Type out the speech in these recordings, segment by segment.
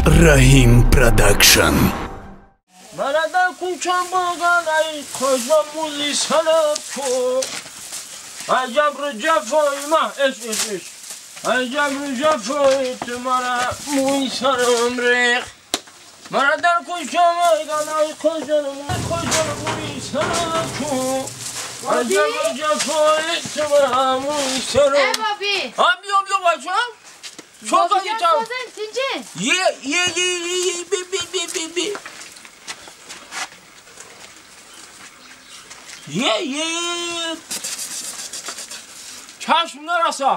Rahim Production. Maradan kuçan boğan ay koca muzi sanatku. Ay cebru cefoyma es es es. Ay cebru cefoytu mara muy sarım rek. Maradan kuçan boğan ay koca muzi sanatku. Ay cebru cefoytu mara muy sarım. Ey babi. Abi abi bacım. Çok acıtan. Ye ye ye ye bi bi bi bi bi. Ye ye. Çarşının arası.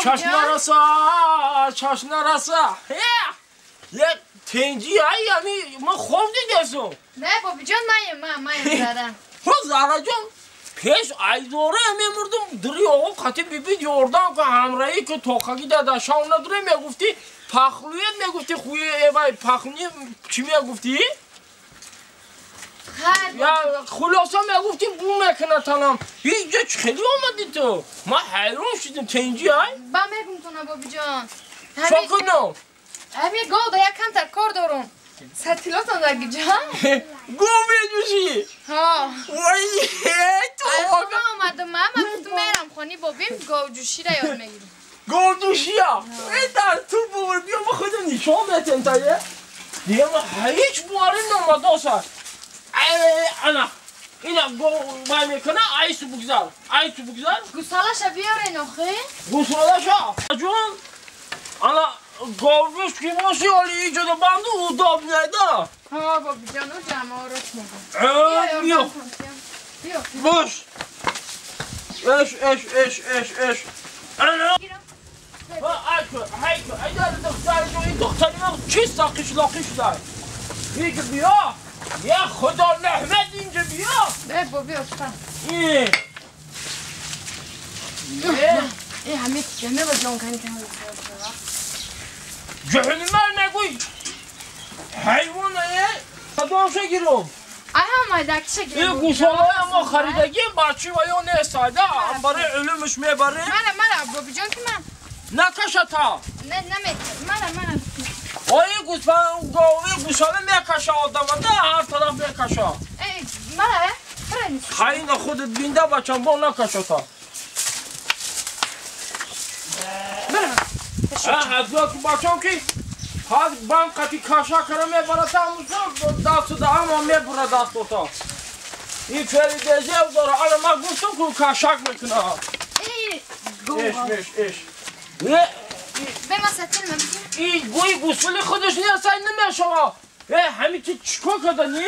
Çarşının arası. Çarşının arası. Ye tenci ay yani ma khov diyorsun. Ne babican mayım ma mayım zara. Ho zaracan. Peş ayzore memurdum duri o katı bibi yordan ki hamrayi ki tokagi da şauna duri megufti paxluyet megufti xuye evay paxni çi megufti? Ya xulasa megufti bu mekana tanam. Hiç xeli olmadı to. Ma hayron şidim tenci ay. Ba megum tona babican. Çok no. Abi go da yakam tar kor dorum. Сатилотон дар гиҷа? Гов меҷӯшӣ? Ҳа. Вай, то хона омадам, ман гуфтам мерам хони бобим говҷӯширо ёд мегирам. Говҷӯшия? Э, дар ту бовар биё ма худам нишон метем тае. Дига ма ҳеҷ боварӣ намадоса. Ана, ина гов вай мекуна, айсу бугзар, айсу бугзар. Гусалаша биёрен охи? Гусалаша? Ҷон, ана говҷӯш ки боши, оли иҷода банду удобно да. Ҳа, бобиҷон, у ҷамоарош мегӯм. Биё. Бош. Эш, эш, эш, эш, эш. Ана. Ҳа, айку, айку, айдар духтари ҷо, ин духтари ман чиста қишлоқи шудай. Инҷа биё. Я худо раҳмат инҷа биё. Э, боби, оста. Э. Э, ҳамин ҷамъ ба ҷон кани кани. Ҷаҳаннам нагӯй. Ҳайвон е, кадомша гирум? Ай ҳам майдакиша гирум. Ин гусолаи мо харидагим, бачи ва ё нест, айда, барои илмш мебарем. Мана, мана, бобиҷон ки ман. Накашата. Не, намет. Мана, мана. Ой, гусфан, гови гусола мекаша одама, да, ҳар тараф мекаша. Э, мана, э? Барай. Хайна худат бинда бачам, бо накашата. Мана. Ҳазрат бачам ки ҳар бан қати каша кара мебарад дасту даҳама мебурад дастото. Ин феридезев дора, ана ман гуфтам ку кашак мекуна. Эш, меш, эш. Бема сатил ма бигир. Ин гӯи гусули худаш нест, ай намешава. Э, ҳами ти чикор кардани?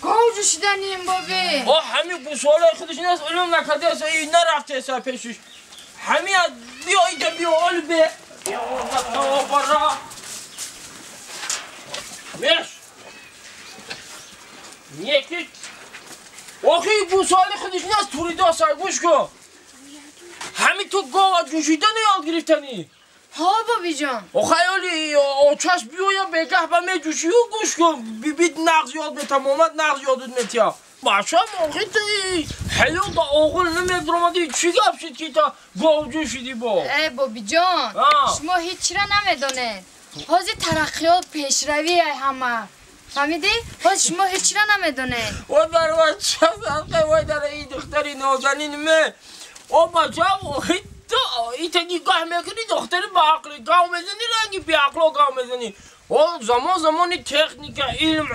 Гов ҷӯшиданим, боби. О, ҳами гусолаи худаш нест, улум накардеса, ин нарафтеса пешиш. Ҳами биё инҷа биё ол бе. Бара. Меш. Неки. Охи гусоли худаш нест, туридоса, гӯш кун. Ҳами ту гова ҷӯшидани ёд гирифтанӣ? Ҳа, бобиҷон. Охай оли очаш биёя бегаҳ ба меҷӯшию гӯш кун. Бибит нағз ёд мета, момад нағз ёдут метия. Бачам, охи ту ҳаёт да оғул намедромадӣ, чӣ гап шид ки та гов ҷӯшидӣ бо? Э, бобиҷон, шумо ҳеҷ чиро намедонед. Ҳозир тараққиёт пешравӣ ай ҳама. Фаҳмидӣ? Ҳозир шумо ҳеҷ чиро намедонед. Вой бар бача, вой дар ин духтари нозанин ме. О бачам, охи ту ита нигоҳ мекунӣ, духтари баақлӣ гав мезанӣ, ранги беақло гав мезанӣ. О замон замони техника, илм,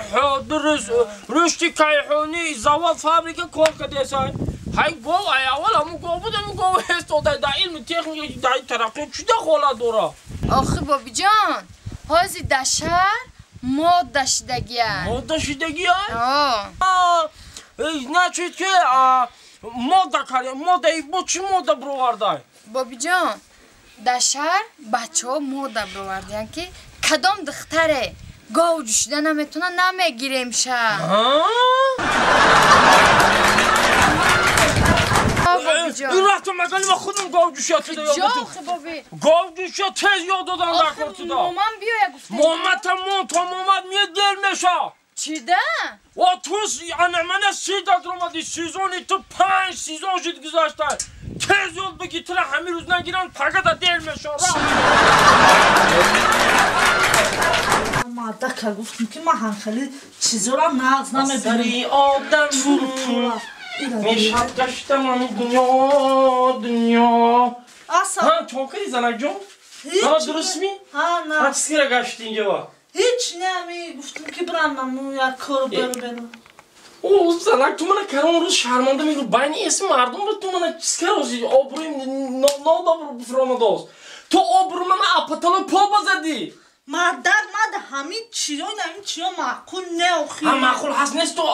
дуруст, рушди кайҳонӣ, завод, фабрика кор кардесай. Ҳай гов, ай аввал ҳамун гов буд, ҳамун гов ҳест дода. Дар илму техника, дар тараққиёт чӣ дахолат дора? Охи бобиҷон, ҳозир дар шаҳр модда шидагия. Модда шидагия? Ҳо. Значит ки модда кард, модда бо чӣ модда бировардай? Бобиҷон, дар шаҳр бачаҳо модда бировардиянд ки кадом духтаре гов ҷӯшида наметавона, намегирем ша. Ин рафтам магани ма худам гов ҷӯшия туда ёд додам. Гов ҷӯшия тез ёд додам дар кор туда. Момам биёя гуфтем. Момата мон то момад миёд дер меша. Чида? О ту ана мана си дадромади сезони ту 5 сезон шуд гузашта. Тез ёд бигӣ тура ҳамин рӯз нагиранд пагада дер меша. занака гуфтам ки ман ҳам хеле чизоро нағз намебинам. Сари одам мешад гаштам ами дунё дунё. Ҳа, чон кардӣ занакҷон? Ҳама дуруст ми? Ҳа, на. Ҳа, чиз кира гашти инҷа ба? Ҳеч не, ами гуфтам ки бирам аму як кор беру беру. О, занак, ту мана карон рӯз шарманда мегӯ, байни эсми мардум бу ту мана чиз карози, обрӯи нодобру фуромадост. Ту обрӯ мана апатало по базадӣ. Мардак, мада ҳамин чиё, ҳамин чиё маъқул не охи. Ҳа, маъқул ҳаст нест ту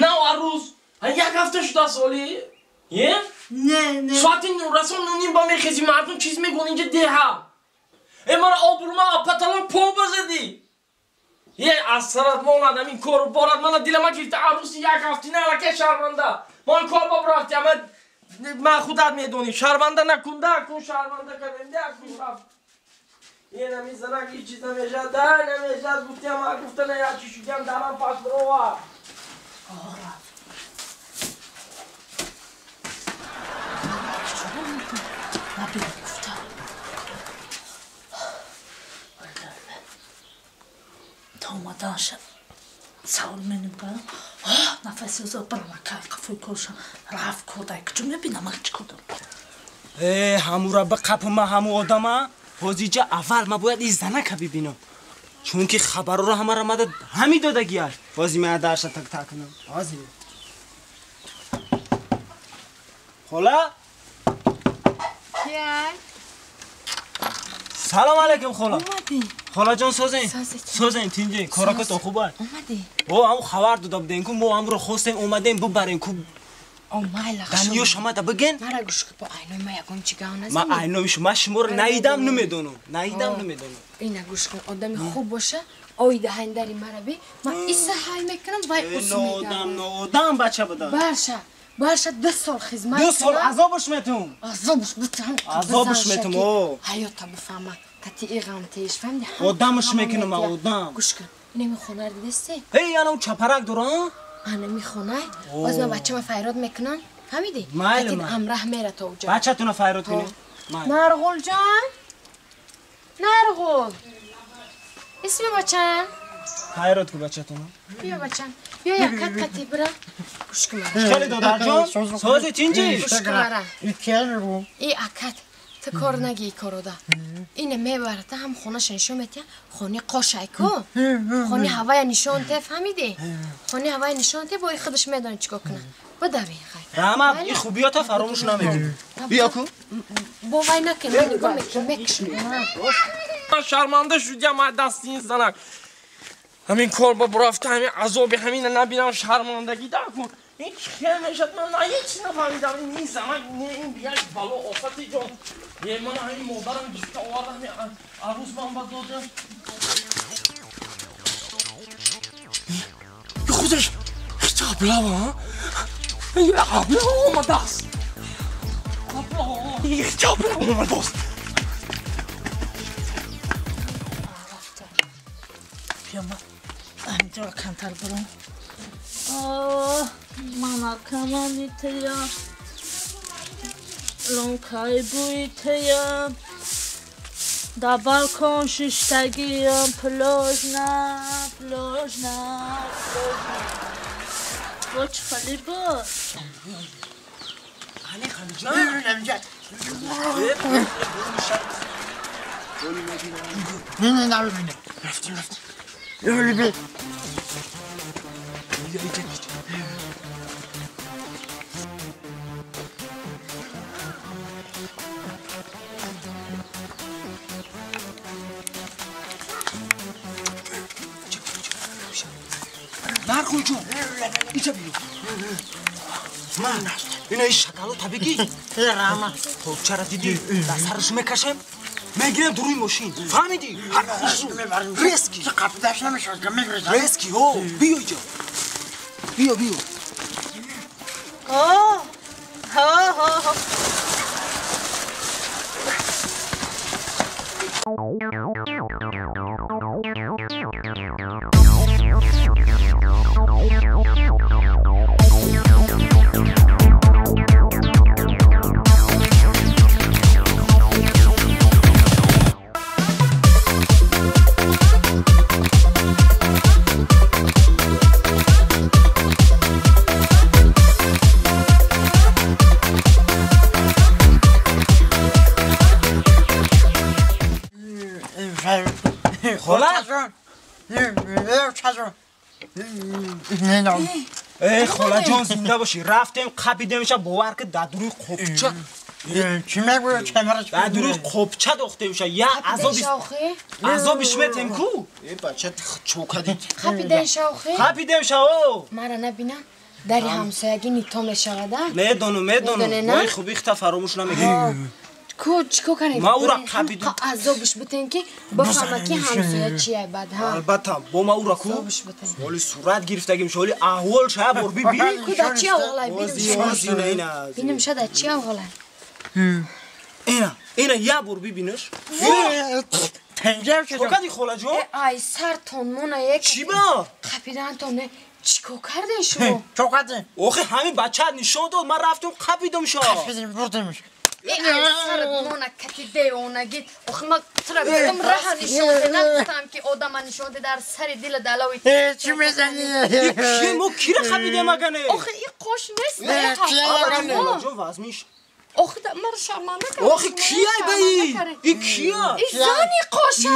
нав арӯз. Ҳа, як ҳафта шудааст оли. Е? Не, не. Соати расон нуним ба мехези, мардум чиз мегӯн инҷа деҳа. Э, мана обрӯ мана апатало по базадӣ. Е, аз сарат монад ҳамин кору борад, мана дилама гирифта арӯси як ҳафтина аллакай шарманда. Мо ин кор ба рафти, ама ман худат медонӣ, шарманда накунда, кун шарманда кардем, да кун рафт. Е, нами занак ҳеҷ чиз намешад, да намешад, гуфтям, ма гуфта на як чи шудям, дарам пас барова. Та омаданша савол меним кардам. Нафаси озо барама кай қафои коршам рафт кордай куҷо мебинам чӣ кор дорам. Э, ҳамура ба қапма ҳаму одама ҳозиҷа аввал ма бояд ин занака бибинам. Чунки хабарро ҳамара мада ҳами додагиаш. Ҳози ман дарша так так кунам. Ҳози. Хола? Кия? Салом алейкум хола. Омадӣ? Холаҷон созен? Созен. Созен тинҷе. Коракатон хуб аст? Омадӣ? О, ҳаму хабар дода будем ку мо ҳамро хостем омадем бубарем ку. О, майла. Даниё шомада бигин? Мара гӯш кун, бо айнои ма ягон чӣ гав назанӣ. Ма айнои шумо, шуморо наидам намедонам. Наидам намедонам. Ина гӯш кун, одами хуб боша, ои даҳандари мара би, ман иса ҳай мекунам, вай ус мегардам. Ноодам, ноодам бача буда. Барша, барша 2 сол хизмат. 2 сол азобш метум. Азобш бутам. Азобш метум, о. Ҳаёта бифаҳма. Кати иғам теш, фаҳмиди? Одамш мекунам, одам. Гӯш кун, ина ми хона дидасти? Эй, ана у чапарак дора? Ана ми хона. Боз ман бачама файрод мекунам. Фаҳмиди? Майли, Кати ҳамраҳ мера то уҷа. Бачатуна файрод кунӣ? Нарғул ҷон. Нарғул. Исми бачам. Файрод ку бачатуна. Биё бачам. Биё якат кати бира. Гӯш кун. Хеле додарҷон, сози тинҷи. Гӯш кун мара. И акат ту кор нагӣ корода. Ина мебарата ҳам хонаша нишон метия, хони қошай ку. Хони ҳавая нишон те, фаҳмидӣ? Хони ҳавая нишон те, бо и худаш медонӣ чӣ кор кунад. Бадави хай. Раҳмат, и хубиёта фаромӯш намекунӣ. Биё ку. Бо вай накун, ман нигоҳ мекунам, мекушам. Ман шарманда шудям аз дасти ин занак. Ҳамин кор ба бурафта, ҳамин азоби ҳамина набинам, шармандагӣ да кун. Ин чӣ хел мешад? Ман ҳеҷ чиз нафаҳмидам. Ин занак, не, ин дигар бало офати ҷон. Е, ман ҳамин модарам гирифта оварда, ҳамин арӯз ман ба дода. Худаш ҳеҷ аблава, аблава омадааст. Ҳеҷ аблава омадааст. Биё, ҳаминҷоро камтар бурам. Оҳ, мана камани тая, лонкаи бӯи тая, дар балкон шиштагиям, пложна, пложна, пложна. Бо чӣ хали буд? Қани халиҷон? Рафтим, рафтим. Нархул ҷон, иҷа биё. Ман ина ин шакалота бигӣ. Толчара дидӣ, дар сараш мекашем, мегирем дуруи мошин. Фаҳмидӣ? Ҳар хушрӯ. Резки. Резки, о, биё иҷа. Биё, биё. О, ҳо, ҳо, ҳо. Хола? Эй, хола ҷон зинда бошӣ. Рафтем қапидемша бовар ки дар дуруи қопча. Дар дуруи қопча дохтемша. Я азоби азобиш метем ку? Э бача чокади. Қапидемша охи? Қапидемша о. Мара набина. Дари ҳамсоягӣ нито мешавад, а? Медонам, медонам. Вой хуби ихта фаромӯш намекунам. Ку чико канед? Ма ура қапидем. Азобиш бутен ки бифаҳма ки ҳамсоя чия бад, ҳа? Албатта, бо ма ура ку? Азобиш бутен. Ҳоли сурат гирифтагим, ҳоли аҳвол ша бор биби. Ку да чи аҳволай бинем? Бинем ша да чи аҳволай? Ина, ина я бор бибинаш. Чо кади хола ҷон? Ай сартон мона як. Чӣ ба? Қапидантон не. Чико карден шумо? Чо карден? Охи ҳамин бача нишон дод, ман рафтам қапидам ша. Қапидем, бурдемш. Эй, сарат мона кати девонагит. Охи ма тура гуфтам раҳа нишон де, нагуфтам ки одама нишон де дар сари дила далави. Э, чӣ мезанӣ? Ки мо кира қапидем агане? Охи и қош нест. Ҷо вазмиш. Охи мара шарманда кард. Охи кияй ба и? И кия? И зани қоша.